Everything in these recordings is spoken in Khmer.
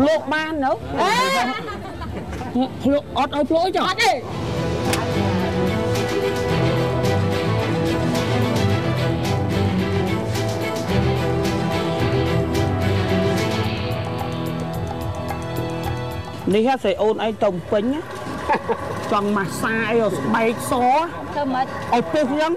លោកបាននៅអេភ្លក់អត់ឲ្យភ្លក់ចុះអត់ទេនេះហ่ะស្រីអូនឯងទៅពេញចង់ម៉ាសាអីឲ្យស្បែកសធ្វើម៉េចឲ្យពុះហ្នឹង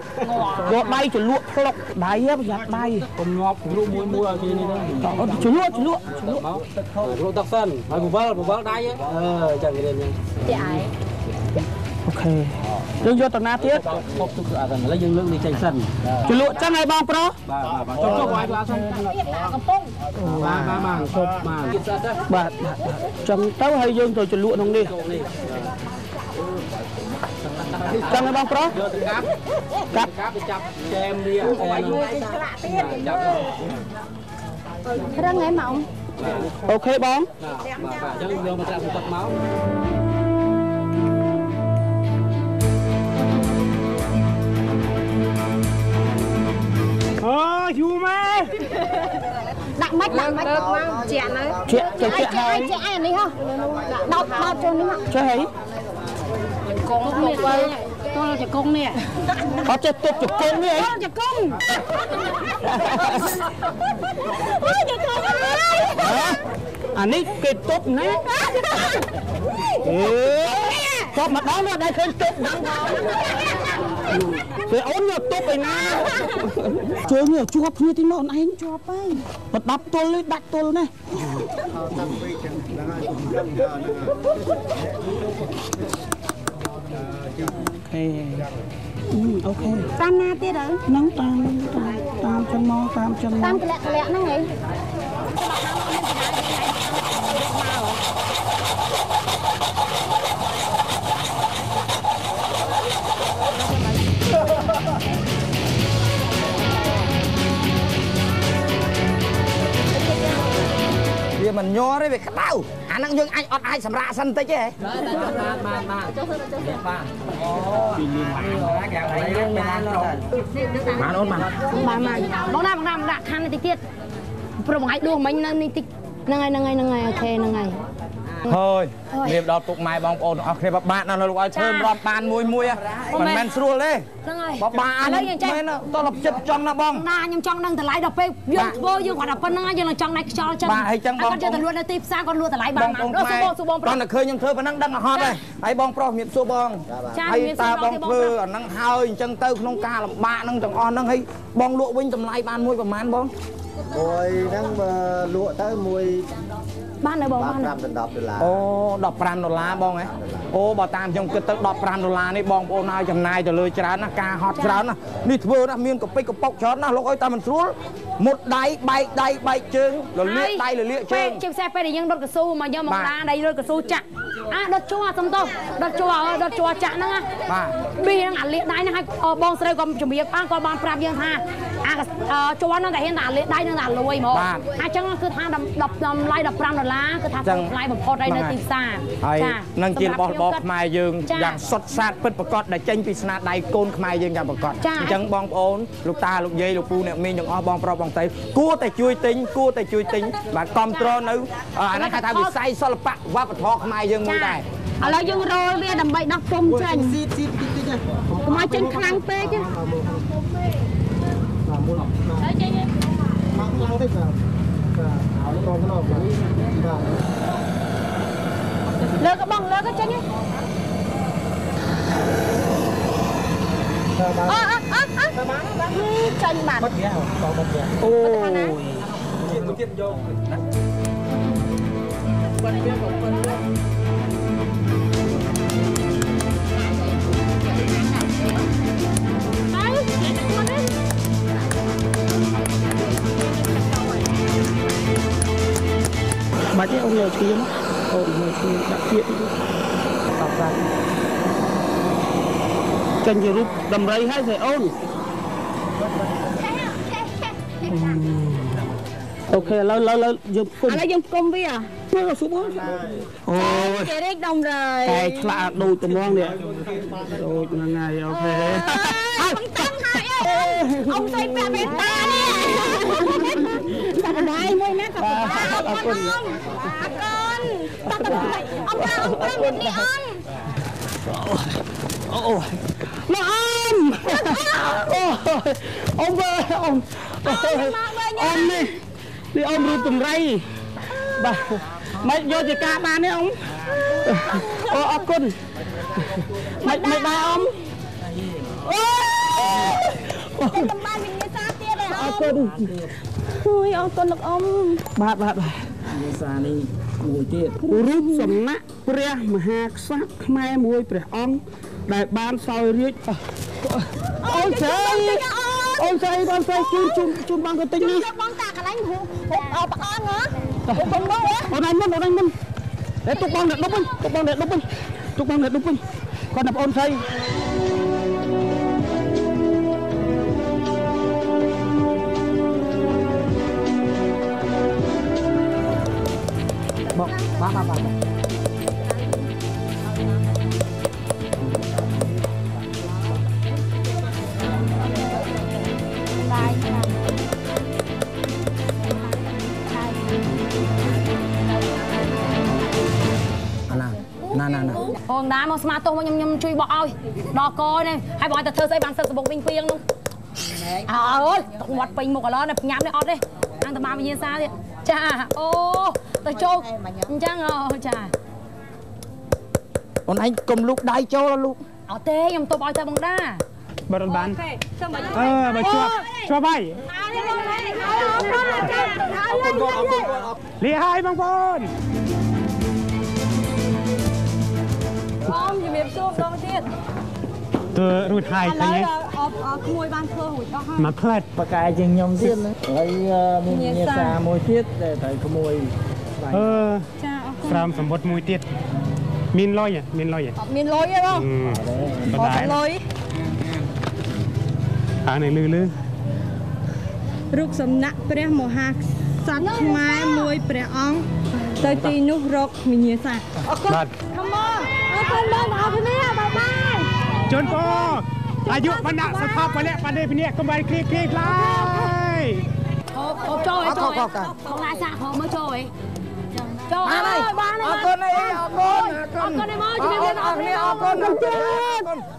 យកដៃជ្រលក់ផ្លុកដៃប្រយ័ត្នដៃកុំងាប់ជ្រលក់មួយមួយឲ្យគេនេះទៅជ្រលក់ជ្រលក់ជ្រលក់ជ្រលក់ទឹកសិនហើយបវលដៃអឺចឹងគេរៀនចឹងចាឯងអូខេយើងយកតាណាទៀតពុកទុកអត់ឥឡូវយើងលើកនេះចេញសិនជ្រលក់ចឹងឲ្យបងប្រុសបាទបាទចុះចុះឲ្យអត់សិនកំពុងបាទបាទបាទជប់បាទបាទចឹងទៅហើយយើងទៅជ្រលក់ក្នុងនេះចឹងបងប្រុសយកទៅកាប់កាប់ទៅចាប់ចែមវាមួយគេឆ្លាក់ទៀតចាប់រឹងហ៎ម៉ោងអូខេបងបាទបាទអញ្ចឹងយកមកត្រាក់ទឹកមកអើយូរម៉ែដាក់មិនដាក់មិនមកជាក់នៅជាក់ទៅជាក់ហើយជាក់ឯនេះហ៎ដោតដោតចូលនេះមកចេះហីជង្គង់នេះទល់ជង្គង់នេះអត់ចេះទប់ជង្គង់នេះអីជង្គង់អូយជង្គង់អានេះគេទប់ណាអេទប់ម្ដងមកដែរឃើញទប់ហ្នឹងពេលអូនយកទប់ឯណាជើងនេះជាប់គ្នាទីមកអូនឯងជាប់ហើយបដាប់ទល់នេះដាច់ទល់ណាអូខេតាមណាទៀតហើយហ្នឹងតាមតាមចឹងមកតាមចឹងមកតាមក្លាក់ក្លាក់ហ្នឹងហីវាមិនញ័រទេវាក្តៅអាហ្នឹងយើងអាចអត់អាចសម្រាកសិនតិចទេបាទបាទបាទចុះទៅចុះបាទអូពីលីបានគេឲ្យបានបានអូនបានបានបងណាបងណាដាក់ខាងនេះតិចទៀតព្រោះមួយថ្ងៃដួសមិញនៅនេះតិចហ្នឹងហើយហ្នឹងហើយហ្នឹងហើយអូខេហ្នឹងហើយ ហើយរៀបដល់ពុកម៉ែបងប្អូនអស់គ្នាបបាក់ណាស់លោកឲ្យធ្វើរាប់បានមួយមួយមិនមែនស្រួលទេហ្នឹងហើយបបាក់ឥឡូវយើងចេះមែនតោះចិត្តចង់ណាបងណាខ្ញុំចង់ដឹងតម្លៃដល់ពេលយើងធ្វើយើងគាត់ដល់ប៉ុណ្្នឹងយើងនឹងចង់ដៃខ្យល់ចឹងបាទហើយចឹងបងគាត់យកទៅលក់នៅទីផ្សារគាត់លក់តម្លៃបានដល់សួរបងសួរបងប្រុសគាត់តែឃើញខ្ញុំធ្វើប៉ុណ្្នឹងដឹងអត់ហើយហើយបងប្រុសមានសួរបងហើយតើបងធ្វើអាហ្នឹងហើយអញ្ចឹងទៅក្នុងការលំបាកហ្នឹងទាំងអស់ហ្នឹងហើយបងលក់វិញតម្លៃបានមួយប្រហែលបងមួយហ្នឹងបើលក់ទៅមួយបាននៅបងបាន 5 ដល់ 10 ដុល្លារអូ15ដុល្លារបងហ៎អូបើតាមខ្ញុំគិតទៅ15ដុល្លារនេះបងប្អូនឲ្យចំណាយទៅលើច្រើនណាស់ការហត់ច្រើនណាស់នេះធ្វើណាស់មានកពិចកប៉ុកច្រើនណាស់លោកអើយតែមិនស្រួលមុតដៃបែកដៃបែកជើងលលាកដៃលលាកជើងជាពិសេសពេលដែលយើងដុតកស៊ូមកយកមកដាដៃដុតកស៊ូចាក់អាដុតជ័រសុំទោសដុតជ័រដុតជ័រចាក់ហ្នឹងណាបាទប៊ីហ្នឹងអាលាកដៃហ្នឹងឲ្យបងស្រីក៏ជំរាបអើក៏បានប្រាប់យើងថាអាជ័រហ្នឹងតែហ៊ានតែអាលាកដៃហ្នឹងតែលួយហ្មងអញ្ចឹងគឺថាតម្លៃ15ដុល្លារគឺថាថ្លៃបំផុតហើយនៅទីផ្សារហើយនឹងជារបស់របរខ្មែរយើងយ៉ាងសុទ្ធសាធពិតប្រាកដដែលចេញពីស្នាដៃកូនខ្មែរយើងយ៉ាងប្រាកដអញ្ចឹងបងប្អូនលោកតាលោកយាយលោកពូអ្នកមីងទាំងអស់បងប្រុសបងស្រីគួរតែជួយទិញគួរតែជួយទិញបាទគ្រប់គ្រងនៅអានេះគេថាវិស័យសិល្បៈវប្បធម៌ខ្មែរយើងមួយដែរឥឡូវយើងរោលវាដើម្បីដោះពុំចេញស៊ីស៊ីតិចតិចកុំឲ្យចេញខ្លាំងពេកហើយចេញមកខ្លាំងតិចបាទបាទរងក្នុងបាទលើកបងលើកចេញអអអអចេញបាត់អូយទៀតយកណាបាត់វាបងបាត់វាបាច់ទេអូនយកឈាមអូនយកឈាមដាក់ទៀតតបបានចេញជារូបដំរីហើយស្អីអូនអូខេឥឡូវឥឡូវយើងគុំឥឡូវយើងគុំវា មកស៊ូបងអូយគេរែកដំរីតែឆ្លាក់ដូចត្មងនេះដូចហ្នឹងហើយអូខេហើយបងតឹងហើយអីអ៊ំស្អីពាក់វ៉ែនតានេះ បាយមួយណាក៏បាយអរគុណអរគុណតោះទៅអមអមប្រុសនេះអមអូមកអមអូអមវើអមអមនេះនេះអមរូបតម្រៃបាទមិនយកជាការបានទេអមអូអរគុណមិនមិនដែរអមអូ ខ្ញុំបានវិញ្ញាសាទៀតហើយ អរគុណ អូយអរគុណលោកអ៊ំ បាទបាទបាទ វិញ្ញាសានេះមួយទៀត រូបសំណាក់ព្រះមហាក្សត្រខ្មែរមួយព្រះអង្គដែលបានសោយរាជអូនស្រីអូនស្រីបងស្រីជូនជូនជូនបងក៏ទិញនេះ បងតាកន្លែងរូបព្រះអង្គហ៎បងបង អូនឯងមុនអូនឯងមុនតែទុកបងអ្នកដប់វិញទុកបងអ្នកដប់វិញទុកបងអ្នកដប់វិញគាត់ណាបងអូនស្រី បងបាទបាទបាទណាណាណា អូនណាមកស្មាទោសមកខ្ញុំខ្ញុំជួយបោះឲ្យដល់កនេះហើយបងឲ្យតែធ្វើស្អីបានសឹកសបុកវិញពីងនោះអើយទុកមាត់ពេញមុខឥឡូវនេះញ៉ាំនេះអត់ទេអាំងតបាវិញ្ញាសាទៀតចាអូទៅចូលអញ្ចឹងអូចា អូនឯងកុំលូកដៃចូលលូក អត់ទេខ្ញុំទប់ឲ្យតែបងដា បើអូនបានអឺបើជាប់ជាប់ហើយលាហើយបងប្អូន អមជំរាបសួរម្ដងទៀត ទើរួចហើយឃើញទេ អបក្មួយបានធ្វើរួចអស់ហើយ មកផ្លែត បកាយជាងខ្ញុំទៀតហើយមានញាសាមួយទៀតដែលត្រូវក្មួយ អឺ ចាអរគុណ ស្រោមសម្បត្តិមួយទៀតមានលុយមានលុយ អត់មានលុយទេបង អត់ លុយ អានេះលឺលឺ រូបសំណាក់ព្រះមហាក្សត្រខ្មែរមួយព្រះអង្គទៅទីនោះរកវិញ្ញាសាអរគុណ Come on អរគុណបងអរគុណបាយបាយ ជូនពរអាយុវណ្ណៈសុខៈពលៈបដិភិនៈកុំឲ្យគ្លៀងគ្លៀងឡើយ ហូបចូលឲ្យចូលខំឡាសាខំមើលចូលឲ្យចូល បានហើយ បាន អរគុណអីអរគុណ អរគុណឯមកជំរាបលា អរគុណអរគុណ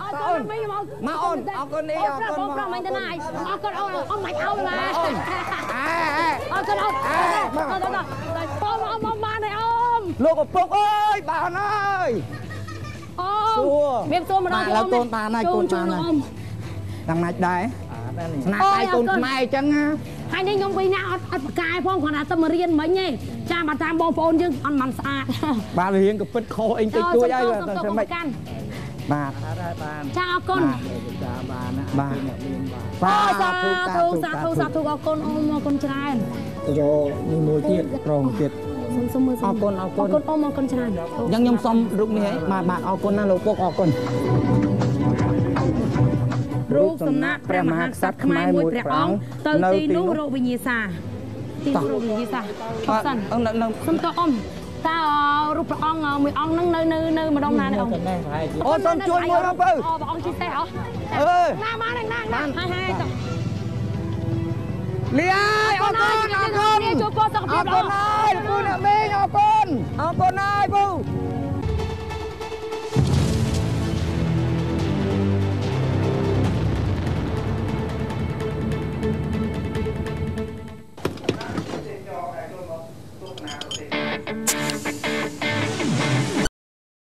អរគុណវិញមក មកអូនអរគុណអីអរគុណ បងប្រុសមិនទៅណាអរគុណអូនអមមិនឲ្យមក អូនអេ អរគុណអូនអរគុណបងអមបានហើយអូម លោកឪពុកអើយបានហើយ អូមមានសួរម្ដង ទៀតឥឡូវកូនបានហើយកូនបានហើយតាមណាច់ដែរស្នាដៃកូនខ្មែរអញ្ចឹងណា ហើយនេះខ្ញុំវិញណាអត់អត់ប្រកែផងគ្រាន់តែទៅមករៀនមិញទេចាបើតាមបងប្អូនយើងអត់មិនស្អាត បាទរៀងក៏ពិតខុសអីតិចតួចហើយ ទៅធ្វើម៉េច បាទ ចាអរគុណ បាន បាទ បាទសាធុសាធុសាធុអរគុណអូមអរគុណច្រើន យកនេះមួយទៀតប្រងទៀត សុំសុំមើល អរគុណអរគុណ អរគុណអូមអរគុណច្រើន អញ្ចឹងខ្ញុំសុំរូបនេះហីបាទបាទអរគុណណាលោកពុកអរគុណ រូបសំណាក់ព្រះមហាក្សត្រខ្មែរមួយព្រះអង្គទៅទីនោះរកវិញ្ញាសាទីនោះរកវិញ្ញាសាឈប់សិនសុំតអ៊ំតើរូបព្រះអង្គមួយអង្គហ្នឹងនៅនៅនៅម្ដងណានេះអង្គ អូសូមជួយមួយបងពៅ អូព្រះអង្គជីសេះហ៎ អឺ ណាមកណាណាហើយហើយត លាហើយអរគុណអរគុណ ជួយពរសុខភាព អរគុណហើយពូអ្នកមីងអរគុណអរគុណហើយពូ